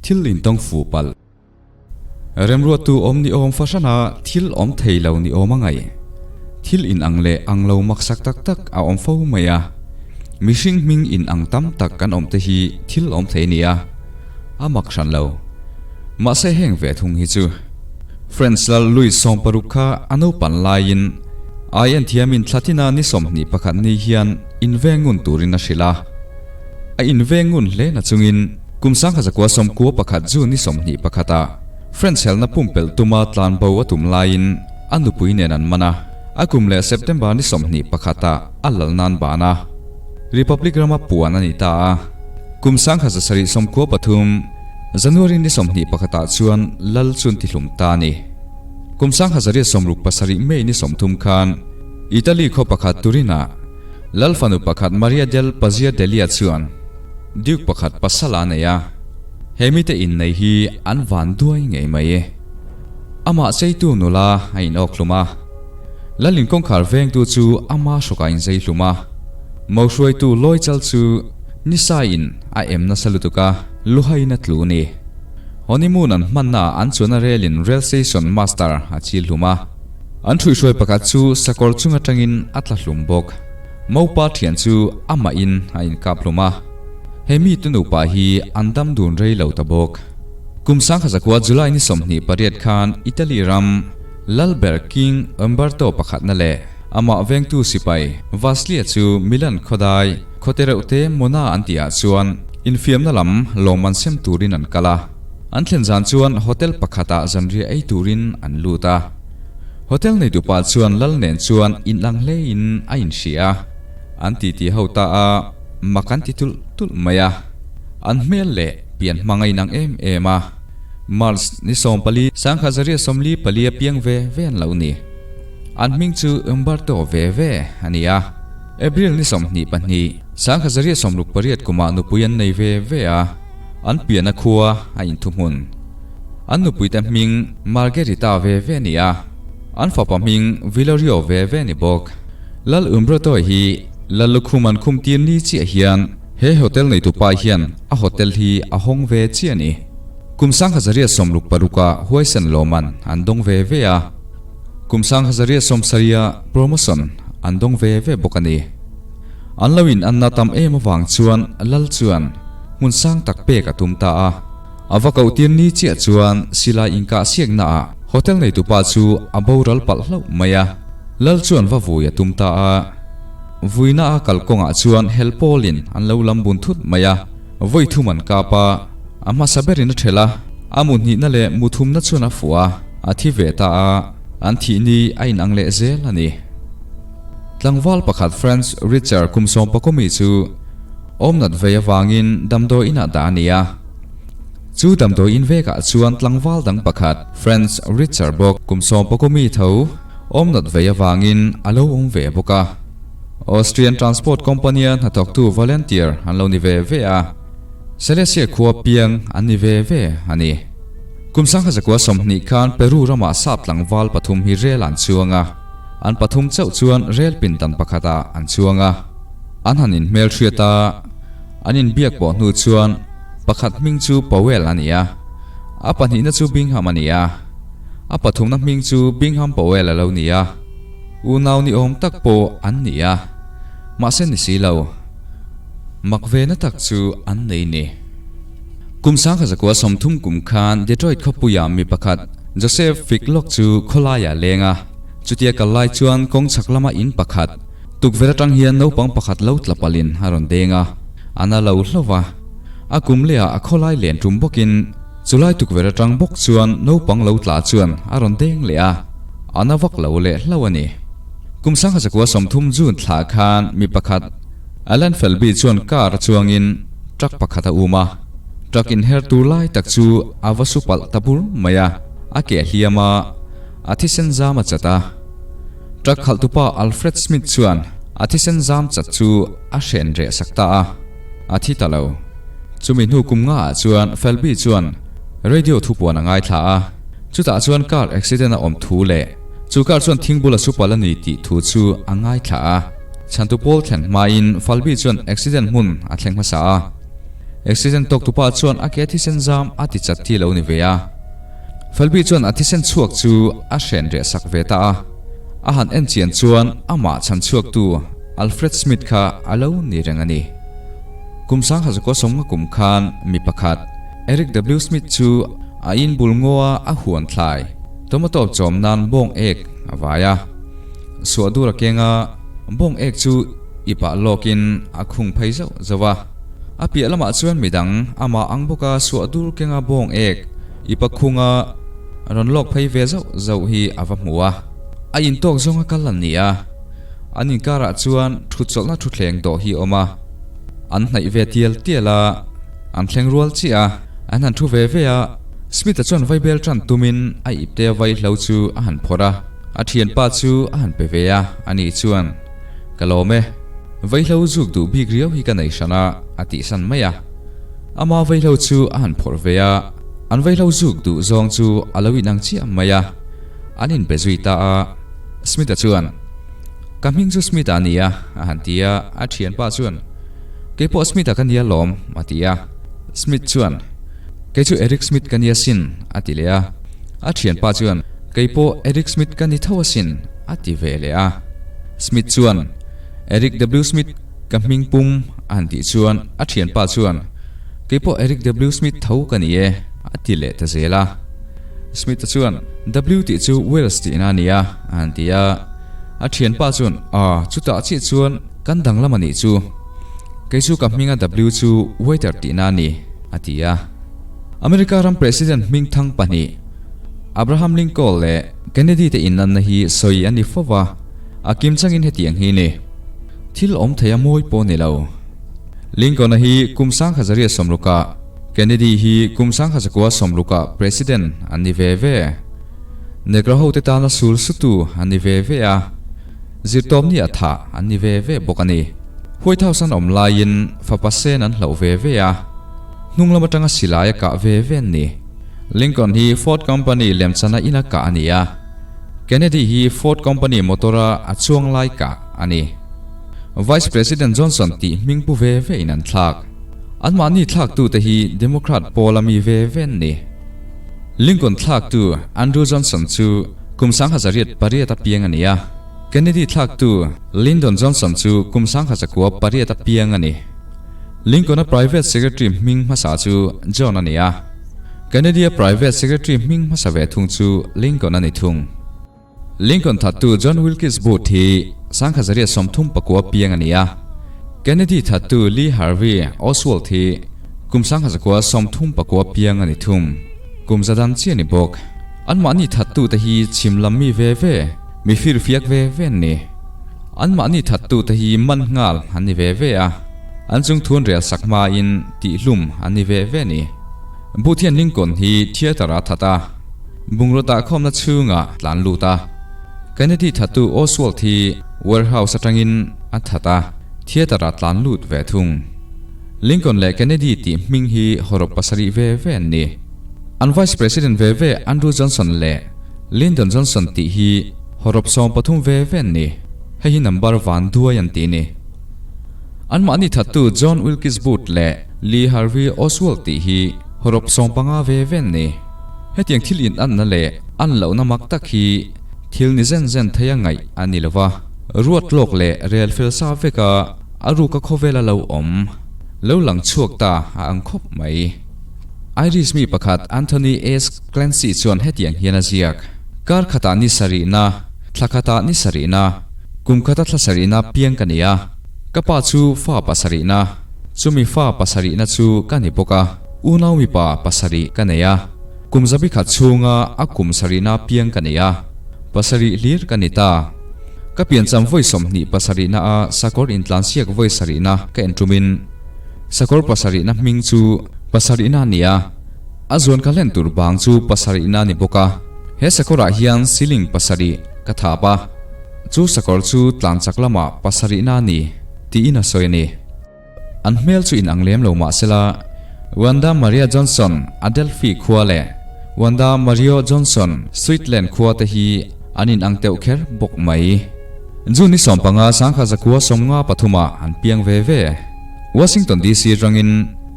Thil intawng fuh palh. Remruattu awm ni awm fahrana thil awm thei lo ni awm a ngaih. Thil inang leh ang lo maksak tak tak a awm fo mai a. Mihring hming inang tam tak kan awm te hi thil awm thei a ni a, a mak hran lo. Mahse heng ve thung hi chu. French lal Louis 16 kha a naupan laiin ai en thiamin thlatina ni 21 ni hian inveng ngun turin a hrilh a. A inveng ngun hle na chungin kum 1991 June ni 21 ah French helna pumpelh tuma tlanbo a tum laiin a nupui nen an man a, a kum leh September ni 21 ah a lal nan ban a, Republic rama puan a ni ta a. Kum 1793 January ni 21 ah chuan lal chun tihlum ta a ni. Kum 1867 May ni 30 khan Italy khaw pakhat Turin-ah Lal fanu pakhat Maria del Pazia Delia chuan Duke pakhat pasal a nei a, he mite innei hi an van duai ngei mai. Amah cheitu nula a inawk hlum a, Lal in kawngkhar vengtu chu ama hrawkah a inzei hlum a, mo hruaitu Lawi chal chu nisa in a em nasa lutuk a, luhaiin a tlu ni. Honeymoon an hmannaah an chuan a rel in rail station master a chil hlum a. An ṭhuihhruai pakhat chu sakawr chung aṭangin a tla hlum bawk. Mopa ṭhian chu amahin a inkap hlum a. He mi tu nupa hi an dam dun rei lo ta bawk. Kum 1900 July ni 28 khan Italy ram Lalber King Umberto pakhatna leh amah vengtu sipai Vaslia chu Milan khawdai khawte reuhte Mona an tihah chuan infiamna lam lawmman sem turin an kal a. An thlen zan chuan hotel pakhatah zanriah ei turin an lut a. Hotel neitupa chuan lal nen chuan inlang hlein a inhria a, an titi ho ta a, mak an ti tulh tulh mai a. An hmel leh pian hmang a inang em em a. March ni 14, 1944 a piang ve ve an lo ni. An hming chu Umberto ve ve a ni a. April ni 22, 1968 kumah nupui an nei ve ve a. An pianna khua a inthuhmun. An nupuite hming Margherita ve ve a ni a, an fapa hming Vilorio ve ve a ni bawk. Lal Umberto hi Lal lukhum an khum tir ni chiah hian he hotel neitupa hian a hotel hi a hawng ve chiah a ni. Kum 1966 ah huaisen lawman an dawng ve ve a, kum 1970 ah promotion an dawng ve ve bawk a ni. An lo in anna tam em avang chuan Lal chuan hmun sang tak pek a tum ta a. A va koh tir ni chiah chuan silai inkah siakna ah hotel neitupa chu a boral palh hlauh mai a. Lal chuan va vui a tum ta a. Vuina a kalkawngah chuan helpawlin an lo lam bun thut mai a. Vawi thum an kap a, a hmasa berin a thelh a, a mu hnihna leh mu thumna chuan a fuh a, a thi ve ta a, an thih ni a inang leh zel a ni. Tlangval pakhat Franz Richter kum sawmpakawmi chu awmnat vei avangin damdawi inah dah a ni a. Chu damdawi in vekah chuan tlangval dang pakhat Franz Richter bawk kum sawmpakawmi tho awmnat vei avangin a lo awm ve bawk a. Austrian Transport Company-a hnathawktu volunteer an lo ni ve ve a, Silesia khua piang an ni ve ve a ni. Kum 1920 khan Peru ramah sap tlangval pathum hi rel an chuang a. An pathum chauh chuan rel pindan pakhatah an chuang a, an han inhmelhriat a, an inbiak pawh hnu chuan pakhat hming chu Powell a ni a, a pahnihna chu Bingham a ni a, a pathumna hming chu Bingham Powell a lo ni a, unau ni awm tak pawh an ni a, mahse ni si lo, mak ve na tak chu an nei ni. Kum 1930 kum khan Detroit khawpuia mi pakhat Joseph Ficklock chu khawlaiah a leng a, chutia kal lai chuan kawng chhak lama in pakhat, tukverh atang hian naupang pakhat lo tla palin a rawn deng a, a na lo hlauh va. A kum lehah a khawlai len tum bawkin chulai tukverh atang bawk chuan naupang lo tla chuan a rawn deng leh a, a na vak lo leh hlauh a ni. Kum 1930 June thla khan mi pakhat Alan Felby chuan car a chuangin truck pakhat a um a. Truck inher tur lai tak chu a va su palh ta bur mai a, a ke hliam a, a thisen zam a chat a. Truck khalhtupa Alfred Smith chuan a thisen zam chat chu a hren reh sak ta a, a thi ta lo. Chumi hnu kum nga ah chuan Felby chuan radio thupuan a ngaithla a, chutah chuan car accident a awm thu leh. Chu car chuan thingbul a su palh a ni tih thu chu a ngaithla a. Chhantu pawl thlen hmain Falbi chuan accident hmun a thleng hmasa a. Accident tawktupa chuan a ke thisen zam a ti chat thi lo ni ve a. Falbi chuan a thisen chhuak chu a hren reh sak ve ta a. A han en chian chuan amah chhan chhuaktu Alfred Smith kha a lo ni reng a ni. Kum 1900 sawmnga kum khan mi pakhat Eric W. Smith chu a in bul ngaw a a huan thlai tomato chawm nan bawng ek a vai a. Suah dur a keng a, bawng ek chu i pah lawkin a khung phei zauh zauh a. A piah lamah chuan midang amah ang bawka suah dur kenga bawng ek i pa khunga rawn lawk phei ve zauh zauh hi a va hmu a. A intawk zawnga kal an ni a, an inkarah chuan thutchawlhna thuthleng dawh hi a awm a. An hnaih ve tial tial a, an thleng rual chiah a, an han thu ve ve a. Smith-a chuan vaibel tan tumin a ipte vaihlo chu a han phawrh a, a thianpa chu a han pe ve a, ani chuan, Ka lawm e, vaihlo zuk duh bik riau hi ka nei hran a, a tihsan mai a. Ama vaihlo chu a han phawrh ve a, an vaihlo zuk duh zawng chu a lo inang chiah mai a, an inbe zui ta a. Smith-a chuan, Ka hming chu Smith-a a ni a, a han ti a, a thianpa chuan, Keipawh Smith-a ka nia lawm, a ti a. Smith chuan, Kei chu Eric Smith ka nia sin, a ti leh a. A thianpa chuan, Keipawh Eric Smith ka ni tho asin, a ti ve leh a. Smith chuan, Eric W. Smith ka hming pum, a han tih chuan a thianpa chuan, Keipawh Eric W. Smith tho ka ni e, a ti leh ta zel a. Smith-a chuan, W tih chu Wells tihna a ni a, a han ti a. A thianpa chuan, Aa, chutah chiah chuan kan danglam a nih chu. Kei chu ka hminga W chu waiter tihna a ni, a ti a. America ram President hmingthang pahnih, Abraham Lincoln leh Kennedy te inlanna hi sawi a ni fo va, a kim changin hetiang hi ni. Thil awm thei a mawi pawh ni lo. Lincoln-a hi kum sangkhazaria sawmrukah, Kennedy hi kum sangkhazakua sawmrukah President an ni ve ve. Negro hote tana sul sutu an ni ve ve a. Zirtawpni a thah an ni ve ve bawk a ni. White House an awm laiin fapa sen an hlauh ve ve a, hnung lam atanga silai a kah ve ve an ni. Lincoln hi Ford Company lemchana ina kah a ni a, Kennedy hi Ford Company motor-a a chuang lai kah a ni. Vice President Johnson tih hming pu ve ve in an thlak. Anmahni thlaktute hi Democrat pawl a mi ve ve an ni. Lincoln thlaktu Andrew Johnson chu kum 1908 a piang a ni a. Kennedy thlaktu Lyndon Johnson chu kum 1908 a piang a ni. Lincoln-a private secretary hming hmasa chu John a ni a. Kennedy-a private secretary hming hmasa ve thung chu Lincoln a ni thung. Lincoln thattu John Wilkes Booth hi 1939 piang a ni a. Kennedy thattu Lee Harvey Oswald hi kum 1939 piang a ni thung. Kum za dan chiah a ni bawk. Anmahni thattute hi chhim lam mi ve ve, mi firfiak ve ve an ni. Anmahni thattute hi man nghal an ni ve ve a, an chungthuan rel sak hmain tihhlum an ni ve ve a ni. Booth hian Lincoln hi theatre a that a. Bungraw dahkhawmna chhungah tlan lut a, Kennedy thattu Oswald hi warehouse atangin a that a, theatre-ah tlan lut ve thung. Lincoln leh Kennedy tih hming hi hawrawp pasarih ve ve an ni. An Vice President ve ve Andrew Johnson leh Lyndon Johnson tih hi hawrawp 13 ve ve an ni. Hei hi number van duai an tih ni. Anmahni thattu John Wilkes Booth leh Lee Harvey Oswald tih hi hawrawp 15 ve ve an ni. Hetiang thil inanna leh an lohna mak tak hi thil ni zen zen theia ngaih a ni lo va, ruat lawk leh rel fel sa veka a ruka khawvela lo awm, lo lang chhuak ta a ang khawp mai. Irish mi pakhat Anthony S. Clancy chuan hetiang hian a ziak, Kar khatah ni sarihna, thla khatah ni sarihna, kum khata thla sarihna piang ka ni a, ka pa chu fa pasarihna, chumi fa pasarihna chu ka ni bawk a. Unau mipa pasarih ka nei a, kum zabi khat chhunga a kum sarihna piang ka nei a, pasarih hlir ka ni ta. Ka piancham vawi 25 pasarihna a sakawr intlansiak vawi sarihna ka en tumin sakawr pasarihna hming chu pasarihna a ni a, a zuan ka hlen tur bang chu pasarihna a ni bawk a. He sakawrah hian siling pasarih ka thap a, chu sakawr chu tlanchak lamah pasarihna a ni tiin a sawi a ni. An hmel chu inang lem lo mah sela, Wanda Maria Johnson, Adelphi khua leh Wanda Mario Johnson, Sweetland khua te hi An in ang teuh kher bawk mai. June ni 15 sangkha zakua 53 ah an piang ve ve. Washington DC atangin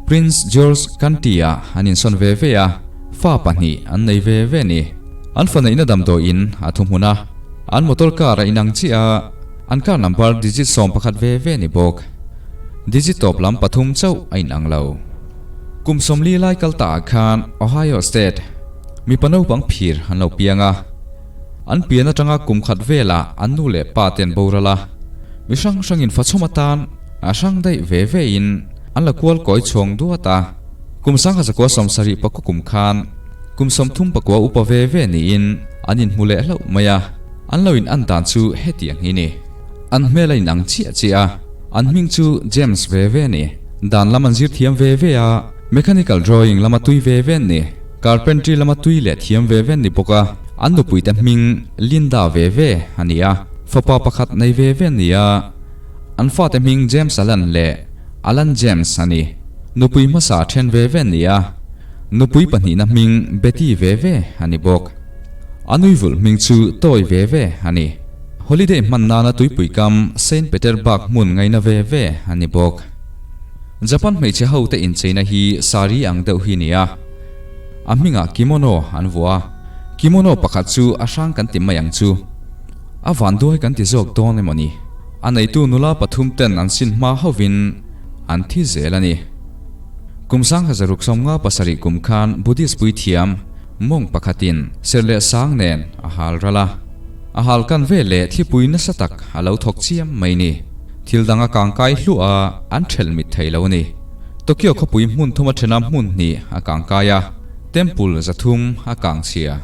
Prince George County ah an insawn ve ve a, fa pahnih an nei ve ve ni. An fa neihna damdawi in a thuhmun a, an motor car a inang chiah a, an car number digit 11 ve ve ni bawk. Digit tawp lam pathum chauh a inang lo. Kum 40 lai kal ta ah khan Ohio State mipa naupang phir an lo piang a. An pian atanga kum khat velah an nu leh pa te an boral a. Mi hrang hrangin fachhawm atan a hrang daih ve ve in an la kual kawi chhuang duat a. Kum 1979 kum khan kum 34 upa ve ve niin an inhmu leh hlauh mai a. An lo in an dan chu hetiang hi ni. An hmel a inang chiah chiah a, an hming chu James ve ve a ni. Dan lam an zir thiam ve ve a, mechanical drawing lama tui ve ve an ni. Carpentry lama tui leh thiam ve ve an ni bawk a, an nupuite hming Linda ve ve a ni a, fapa pakhat nei ve ve an ni a, an fate hming James Alan leh Alan James a ni. Nupui hmasa then ve ve an ni a, nupui pahnihna hming Betty ve ve a ni bawk. A nui vulh hming chu Toy ve ve a ni. Holiday hman nana tuipui kam Saint Peterburg hmun ngaina ve ve a ni bawk. Japan hmeichhe ho te incheina hi sari ang deuh hi ni a. A hmingah kimono an vuah a. Kimono pakhat chu a hrang kan ti mai ang chu. A vanduai kan ti zawk dawn emaw ni? A neitu nula pathum ten an sin hma hovin an thi zel a ni. Kum 1657 kum khan Buddhist puithiam mawng pakhatin serh leh sang nen a hal ral a. A hal kan ve leh thlipui nasa tak a lo thawk chiam mai ni. Thil dang a kangkai hluah a, an thelh mit thei lo a ni. Tokyo khawpui hmun thuma thena hmun hnih a kangkai a, temple 300 a kang chhia.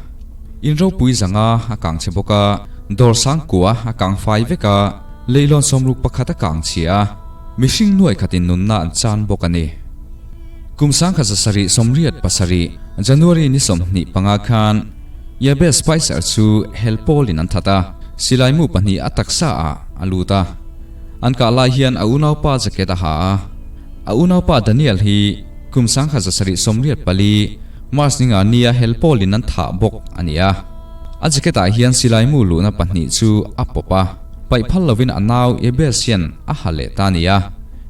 In ropui zanga a kang chhe bawk a, dawr sangkua a kang fai vek a, leihlawn 61 a kang chhia a, mihring nuai khatin nunna an chan bawk a ni. Kum 1787 January ni 25 khan Yabe Spicer chu hel pawlin an that a, silai mu pahnih a taksa ah a lut a. An kah lai hian a unaupa jacket a ha a. A unaupa Daniel hi kum 1784 March ninga nia hel pawlin an thah bawk a ni a. A jacket ah hian silai mu luhna pahnih chu a pawp a, paih phal lovin a nau Yabes hian a ha leh ta a ni a.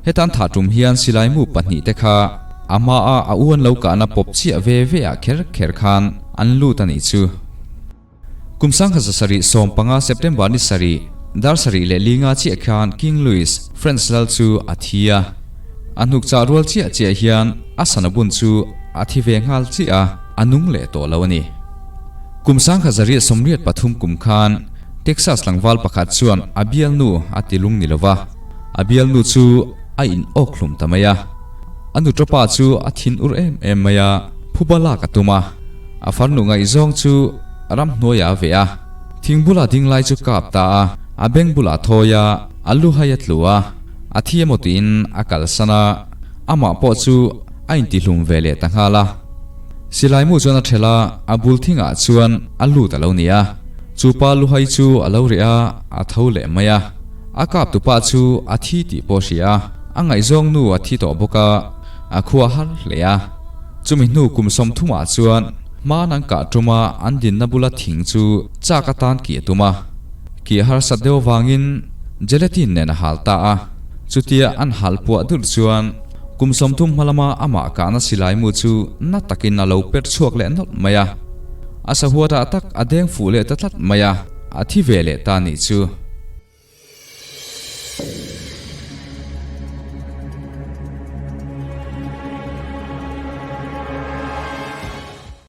Heta an thah tum hian silai mu pahnih te kha a hmaa a u an lo kahna pawp chiah ve ve ah kher kher khan an lut a nih chu. Kum 1715 September ni sarih, dar sarih leh linga chiah khan King Louis, French lal chu a thi a. A hnuk chah rual chiah chiah hian a sana bun chu a thi ve nghal chiah a, a nung leh tawh lo a ni. Kum 1983 kum khan Texas tlangval pakhat chuan a bialnu a ti lung ni lova, a bialnu chu a in awk hlum ta mai a. A nutapa chu a thin ur em em mai a, phuba lak a tum a. A farnu ngaihzawng chu ramhnuaiah a veh a, thing bula ding lai chu kap ta a, a beng bulah thawi a, a lu hai a tlu a, a thi emaw tiin a kalsan a, amah pawh chu a intihlum ve leh ta nghal a. Silai mu chuan a ṭhelh a, a bul thingah chuan a lut a lo ni a, chu pa lu hai chu a lo reh a, a tho leh mai a. A kap tupa chu a thi tih pawh a hria a, a ngaihzawng nu a thi tawh bawk a, a khua har hle a. Chumi hnu kum 30 ah chuan hman an kah tum a, an dinna bula thing chu chak atan kih a tum a. Kih harsat deuh avangin gelatin nen a hal ta a. Chutia an hal puah dulh chuan kum 30 hma lama amah kahna silai mu chu na takin a lo per chhuak leh nawlh mai a. A sahuatah tak a deng fuh leh ta tlat mai a, a thi ve leh ta nih chu.